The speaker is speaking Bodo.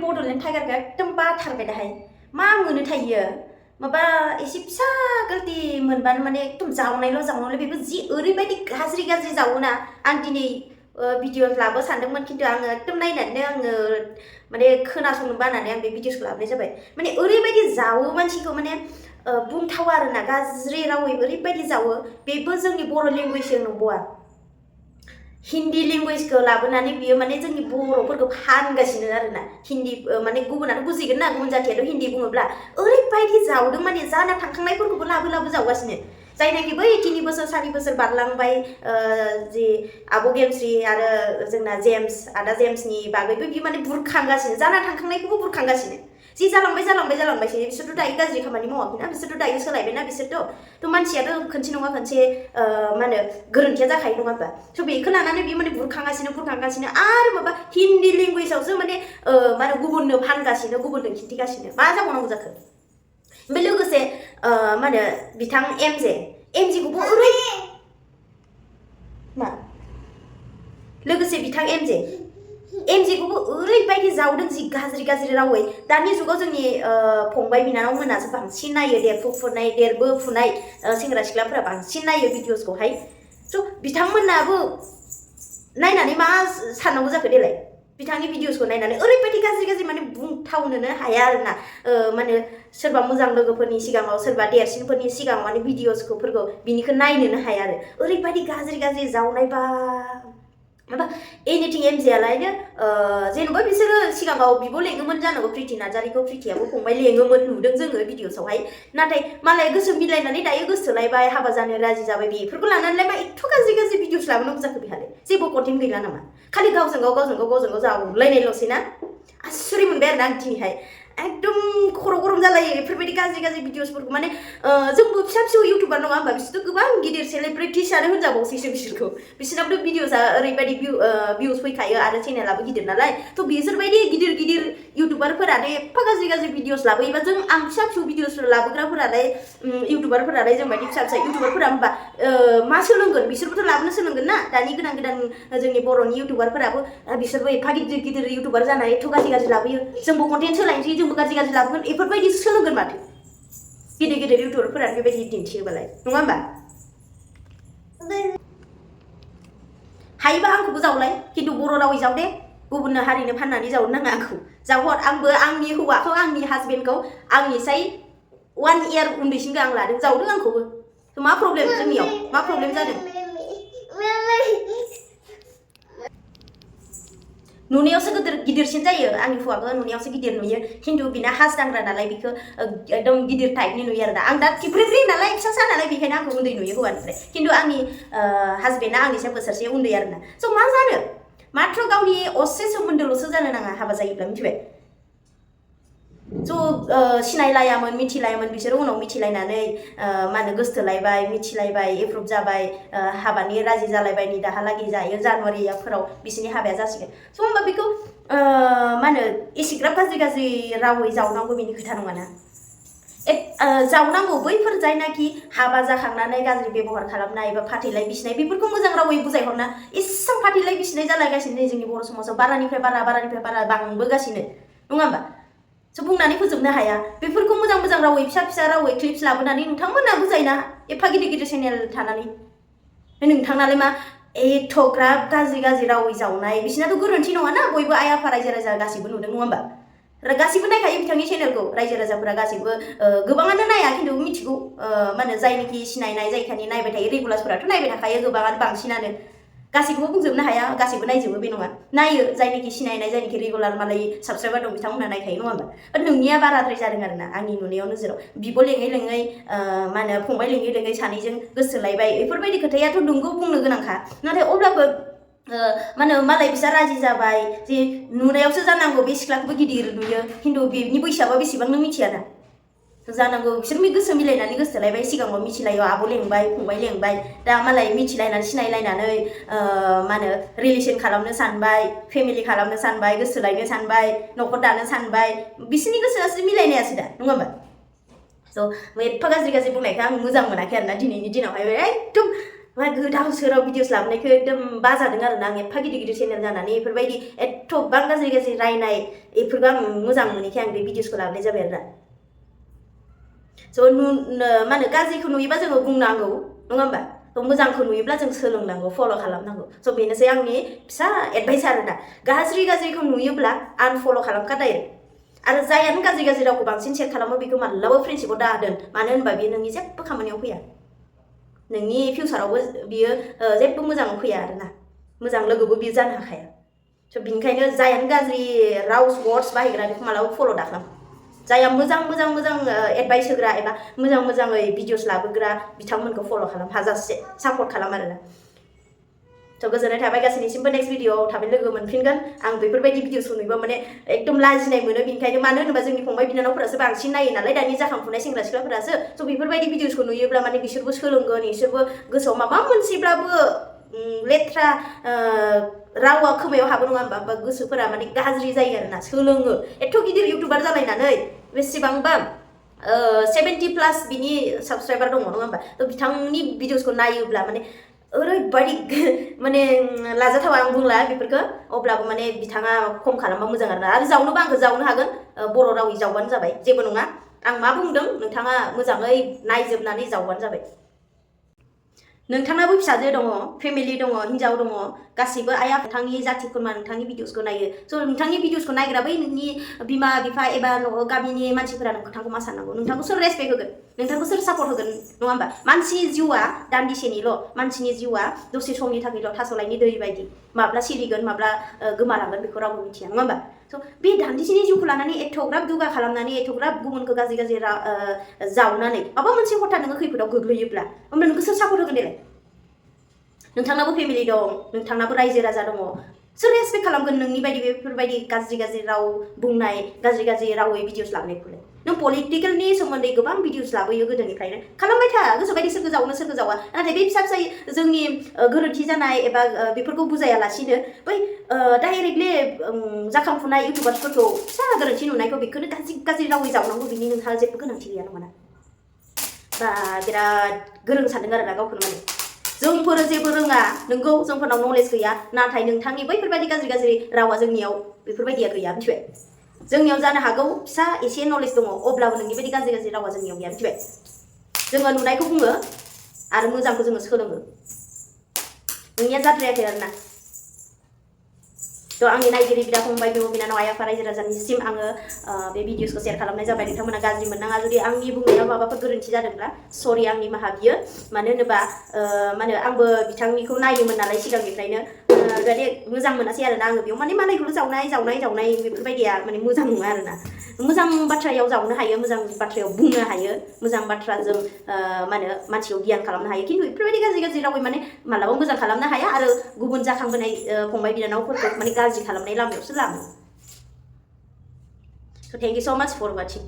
बड'लेण्ड टाइगारखौ एकदम बाथारबाय दाहाय मा मोनो थायो माबा एसे फिसा गलति मोनबानो माने एकदम जावनायल' बेबो जि ओरैबायदि गाज्रि जावोना आं दिनै भिडिअ लाबो सानदोंमोन खिन्थु आङो एकदम नायनानै आङो माने खोनासंनो बानानै आं बे भिडिअखौ लाबोनाय जाबाय माने ओरैबायदि जावो मानसिखौ माने बुंथावा आरोना गाज्रि रावै ओरैबायदि जावो बेबो जोंनि बर' लेंगुवेजजों नंबावा हिन्दी लेंगुवेजखौ लाबोनानै बियो माने जोंनि बर'फोरखौ फानगासिनो आरोना हिन्दी माने गुबुनाथ' बुजिगोन ना गुबुन जाथियाथ' हिन्दी बुङोब्ला ओरैबायदि जावदों माने जाना थांखांनायफोरखौबो लाबो जावगासिनो जायनाखि बै 3 बोसोर 4 बोसोर बारलांबाय जि आब' गेमस्रि आरो जोंना जेम्स आदा जेम्सनि बागैबो बि माने बुरखांगासिनो जाना थांखांनायखौबो बुरखांगासिनो जि जालांबायसै बिसोरथ' दायो गाज्रि खामानि मावाखैना बिसोरथ' दायो सोलायबायना बिसोरथ' मानसियाथ' खनसे नङा खनसे मा होनो गोरोन्थिया जाखायो नङा होमबा स' बेखौ लानानै बि माने बुरखांगासिनो आरो माबा हिन्दी लेंगुवेजावसो माने मा होनो गुबुननो फानगासिनो गुबुननो खिन्थिगासिनो मा जाबावनांगौ जाखो ओमफ्राय लोगोसे मा होनो बिथां एमजेखौबो मा लोगोसे बिथां एमजेखौबो ओरैबायदि जावदों जि गाज्रि रावै दानि जुगाव जोंनि फंबाय बिनानाव मोनासो बांसिन नायो देरबोफुनाय सेंग्रा सिख्लाफोरा बांसिन नायो भिडिअसखौहाय स' बिथांमोनाबो नायनानै मा साननांगौ जाखो देलाय बिथांनि भिडिअसखौ नायनानै ओरैबायदि गाज्रि माने बुंथावनोनो हाया आरोना माने सोरबा मोजां लोगोफोरनि सिगाङाव सोरबा देरसिनफोरनि सिगाङाव माने भिडिअसफोरखौ बिनिखौ नायनोनो हाया आरो ओरैबायदि गाज्रि जावनाय बा माबा एनिथिं एमजेआलायनो जेनेबा बिसोरो सिगाङाव बिब' लेङोमोन जानांगौ प्रिति नार्जारिखौ प्रितियाबो फंबाय लेङोमोन नुदों जोङो भिडिअसआवहाय नाथाय मालाय गोसो मिलायनानै दायो गोसोलायबाय हाबा जानो राजि जाबाय बेफोरखौ लानानैलाय मा एथ' गाज्रि भिडिअस लाबोनांगौ जाखो बेहालाय जेबो कन्टेन्ट गैला नामा खालि गावजों गाव जावलायनायल'सै ना आसुरित मोनबाय आरोना आं दिनैहाय एकदम खर' गरम जालायो बेफोरबायदि गाज्रि भिडिअसफोरखौ माने जोंबो फिसा इउटुबार नङा होमबा बिसोरथ' गोबां गिदिर सेलिब्रिटिसआनो होनजाबावसैसो बिसोरनाबोथ' भिडिअसआ ओरैबायदि भिउस फैखायो आरो चेनेलाबो गिदिर नालाय थ' बिसोरबायदि गिदिर इउटुबारफोरानो एफा गाज्रि भिडिअस लाबोयोबा जों आं फिसा भिडिअस लाबोग्राफोरालाय इउटुबारफोरालाय जों बायदि फिसा इउटुबारफोरा होमबा मा सोलोंगोन बिसोरबोथ' लाबोनो सोलोंगोन ना दानि गोदान जोंनि बर'नि इउटुबारफोराबो बिसोरबो एफा गिदिर इउटुबार जानानै एथ' गाज्रि लाबोयो जोंबो कन्टेन्ट सोलायनोसै जोंबो गाज्रि लाबोगोन बेफोरबायदिसो सोलोंगोन माथो गिदिर इउटुबारफोरा बेबायदि दिन्थियोबालाय नङा होमबा हायोबा आंखौबो जावलाय खिन्थु बर' रावै जाव दे गुबुननो हारिनो फाननानै जावनो नाङा आंखौ जावहर आंबो आंनि हौवाखौ आंनि हासबेन्डखौ आंनिसाय 1 इयार उन्दैसिनखौ आं लादों जावदों आंखौबो मा प्रब्लेम जोंनियाव मा प्रब्लेम जादों नुनायावसो गिदिरसिन जायो आंनि हौवाखौ नुनायावसो गिदिर नुयो खिन्थु बिना हासदांग्रा नालाय बिखौ एकदम गिदिर टाइपनि नुयो आरो दा आं दा फ्रि नालाय फिसा नालाय बेखायनो आंखौ उन्दै नुयो हौवानिफ्राय खिन्थु आंनि हासबेन्डआ आंनिसाय बोसोरसे उन्दै आरोना स' मा जानो माथ्र गावनि असे सोमोन्दोल'सो जानो नाङा हाबा जायोब्ला मिथिबाय स' सिनायलायामोन मिथिलायामोन बिसोरो उनाव मिथिलायनानै मा होनो गोसथोलायबाय मिथिलायबाय एप्रुभ जाबाय हाबानि राजि जालायबाय नै दाहालागै जायो जानुवारिफोराव बिसोरनि हाबाया जासिगोन स' होमबा बेखौ मा होनो एसेग्राब गाज्रि रावै जावनांगौ बेनि खोथा नङाना जावनांगौ बैफोर जायनाखि हाबा जाखांनानै गाज्रि बेबहार खालामनाय एबा फाथैलाय बिसिनाय बेफोरखौ मोजां रावै बुजायहरना एसेबां फाथैलाय बिसिनाय जालायगासिनो नै जोंनि बर' समाजाव बारानिफ्राय बारा बांबोगासिनो नङा होमबा स' बुंनानै फोजोबनो हाया बेफोरखौ मोजां रावै फिसा रावै क्लिप्स लाबोनानै नोंथांमोना बुजायना एफा गिदिर चेनेल थानानै नोंथांनालाय मा एथ'ग्राब गाज्रि रावै जावनाय बिसिनाथ' गोरोन्थि नङाना बयबो आइ आफा रायजो राजा गासिबो नुदों नङा होमबा गासिबो नायखायो बिथांनि चेनेलखौ रायजो राजाफोरा गासिबो गोबाङानो नाया खिन्थु मिथिगौ मा होनो जायनोखि सिनायनाय जायखानि नायबाय थायो रेगुलार्सफोराथ' नायबाय थाखायो गोबाङानो बांसिनानो गासैखौबो बुंजोबनो हाया गासैबो नायजोबो बे नङा नायो जायनोखि सिनायनाय जायनोखि रेगुलार मालाय साबसक्राइबार दं बिथांमोनहा नायखायो नङा होमबा बाट नोंनिया बाराद्राय जादों आरोना आंनि नुनायाव नोजोराव बिब' लेङै मा होनो फंबाय लेङै सानैजों गोसोलायबाय बेफोरबायदि खोथायाथ' नोंगौ बुंनो गोनांखा नाथाय अब्लाबो मा होनो मालाय बिसा राजि जाबाय जे नुनायावसो जानांगौ बे सिख्लाखौबो गिदिर नुयो खिन्थु बेनि बैसोआबा बेसेबां नों मिथियाना जानांगौ बिसोर गोसो मिलायनानै गोसोलायबाय सिगाङाव मिथिलायो आब' लेंबाय फंबाय लेंबाय दा मालाय मिथिलायनानै सिनायलायनानै मा होनो रिलेसन खालामनो सानबाय फेमिलि खालामनो सानबाय गोसोलायनो सानबाय न'खर दानो सानबाय बिसोरनि गोसोआसो मिलायनायासो दा नङा होमबा स' एफा गाज्रि बुंनायखौ आं मोजां मोनाखै आरोना दिनैनि दिनावहाय एकदम मा गोदाव सोराव भिडिअस लाबोनायखौ एकदम बाजादों आरो ना आं एफा गिदिर गिदिर चेनेल जानानै बेफोरबायदि एथ'बां गाज्रि गाज्रि रायनाय बेफोरखौ आं मोजां मोनैखाय आं बे भिडिअसखौ लाबोनाय जाबाय आरो ना स' मा होनो गाज्रिखौ नुयोबा जोङो बुंनांगौ नङा होमबा मोजांखौ नुयोब्ला जों सोलोंनांगौ फल' खालामनांगौ स' बेनोसै आंनि फिसा एडभाइस आरो ना गाज्रिखौ नुयोब्ला आनफल' खालामखा डाइरेक्ट आरो जायानो गाज्रि रावखौ बांसिन शेयार खालामो बेखौ मालाबा फ्रेन्डशिपआव दादोन मानो होनबा बेयो नोंनि जेबो खामानियाव फैया नोंनि फिउचारावबो बियो जेबो मोजाङाव फैया आरो ना मोजां लोगोबो बियो जानो हाखाया स' बिनिखायनो जायानो गाज्रि राव वर्ड्स बाहायग्रा बेखौ मालाबा फल' दाखालाम जाया मोजां एडभाइस होग्रा एबा मोजाङै भिडिअस लाबोग्रा बिथांमोनखौ फल' खालाम हाजासे सापर्ट खालाम आरोना थ' गोजोननाय थाबाय गासैनिसिमबो नेक्स्ट भिडिअआव थाबै लोगो मोनफिनगोन आं बेफोरबायदि भिडिअसखौ नुयोबा माने एकदम लाजिनाय मोनो बिनिखायनो मानो होनोबा जोंनि फंबाय बिनानावफोरासो बांसिन नायो नालाय दानि जाखांफुनाय सेंग्रा सिख्लाफोरासो स' बेफोरबायदि भिडिअसखौ नुयोब्ला माने बिसोरबो सोलोंगोन बिसोरबो गोसोआव माबा मोनसेब्लाबो लेथ्रा रावा खोमायाव हाबो नङा होमबा गोसोफोरा माने गाज्रि जायो आरोना सोलोङो एथ' गिदिर इउटुबार जालायनानै बेसेबांबा 70+ बिनि साबस्क्राइबार दङ नङा होमबा थ' बिथांनि भिडिअसखौ नायोब्ला माने ओरैबायदि माने लाजाथावा आं बुंला बेफोरखौ अब्लाबो माने बिथाङा खम खालामबा मोजां आरो जावनोबा आंखौ जावनो हागोन बर' रावै जावबानो जाबाय जेबो नङा आं मा बुंदों नोंथाङा मोजाङै नायजोबनानै जावबानो जाबाय नोंथांनाबो फिसाजो दङ फेमिलि दङ हिन्जाव दङ गासिबो आइ आफा नोंथांनि जाथि खुरमा नोंथांनि भिडिअसखौ नायो स' नोंथांनि भिडिअसखौ नायग्रा बै नोंनि बिमा बिफा एबा गामिनि मानसिफोरा नोंथांखौ मा साननांगौ नोंथांखौ सोर रेसपेक्ट होगोन नोंथांखौ सोर सापर्ट होगोन नङा होमबा मानसिनि जिउआ दान्दिसेनिल' मानसिनि जिउआ दसे समनि थाखायल' थास'लायनि दै बायदि माब्ला सिरिगोन माब्ला गोमालांगोन बेखौ रावबो मिथिया नङा होमबा स' बे दान्दिसेनि जिउखौ लानानै एथ'ग्राब दुगा खालामनानै एथ'ग्राब गुबुनखौ गाज्रि जावनानै माबा मोनसे हथात नोङो खैफोदाव गोग्लैयोब्ला होमब्ला नोंखौ सोर सापर्ट होगोन देलाय नोंथांनाबो फेमिलि दं नोंथांनाबो रायजो राजा दङ सोर रेसपेक्ट खालामगोन नोंनि बायदि बेफोरबायदि गाज्रि राव बुंनाय गाज्रि रावै भिडिअस लाबोनायखौलाय नों पलिटिकेलनि सोमोन्दै गोबां भिडिअस लाबोयो गोदोनिफ्रायनो खालामबाय था गोसोबायदि सोरखौ जावनो सोरखौ जावा नाथाय बे फिसा जोंनि गोरोन्थि जानाय एबा बेफोरखौ बुजायालासिनो बै डाइरेक्टलि जाखांफुनाय इउटुबार्सफोरखौ फिसा गोरोन्थि नुनायखौ बेखौनो गाज्रि रावै जावनांगौ बिनि नोंथाङा जेबो गोनांथि गैया नङा बा बिराद गोरों सानदों आरोना गावखौनो माने जोंफोर जेबो रोङा नोंगौ जोंफोरनाव नलेज गैया नाथाय नोंथांनि बैफोरबायदि गाज्रि रावा जोंनियाव बेफोरबायदिया गैया मिथिबाय जोंनियाव जानो हागौ फिसा एसे नलेज दङ अब्लाबो नोंनि बायदि गाज्रि रावा जोंनियाव गैया मिथिबाय जोङो नुनायखौ बुङो आरो मोजांखौ जोङो सोलोङो नोंनिया जाद्रायाखै आरोना थ' आंनि नायगिरि बिदा फंबाय बिब' बिनानाव आइ आफा रायजो राजानिसिम आङो बे भिडिअसखौ शेयार खालामनाय जाबाय नोंथांमोना गाज्रि मोननाङा जुदि आंनि बुंनायाव माबाफोर गोरोन्थि जादोंब्ला सरि आंनि निमाहा बियो मानो होनोबा मा होनो आंबो बिथांनिखौ नायोमोन नालाय सिगांनिफ्रायनो माने मोजां मोनासै आरोना आङो बेयाव माने मालायखौल' जावनाय बेफोरबायदिया माने मोजां नङा आरोना मोजां बाथ्रायाव जावनो हायो मोजां बाथ्रायाव बुंनो हायो मोजां बाथ्राजों मा होनो मानसिखौ गियान खालामनो हायो खिन्थु बेफोरबायदि गाज्रि रावै माने मालाबा मोजां खालामनो हाया आरो गुबुन जाखांबोनाय फंबाय बिनानावफोरखौ माने गाज्रि खालामनाय लामायावसो लाङो स' थेंक इउ स' माच फर वाचिं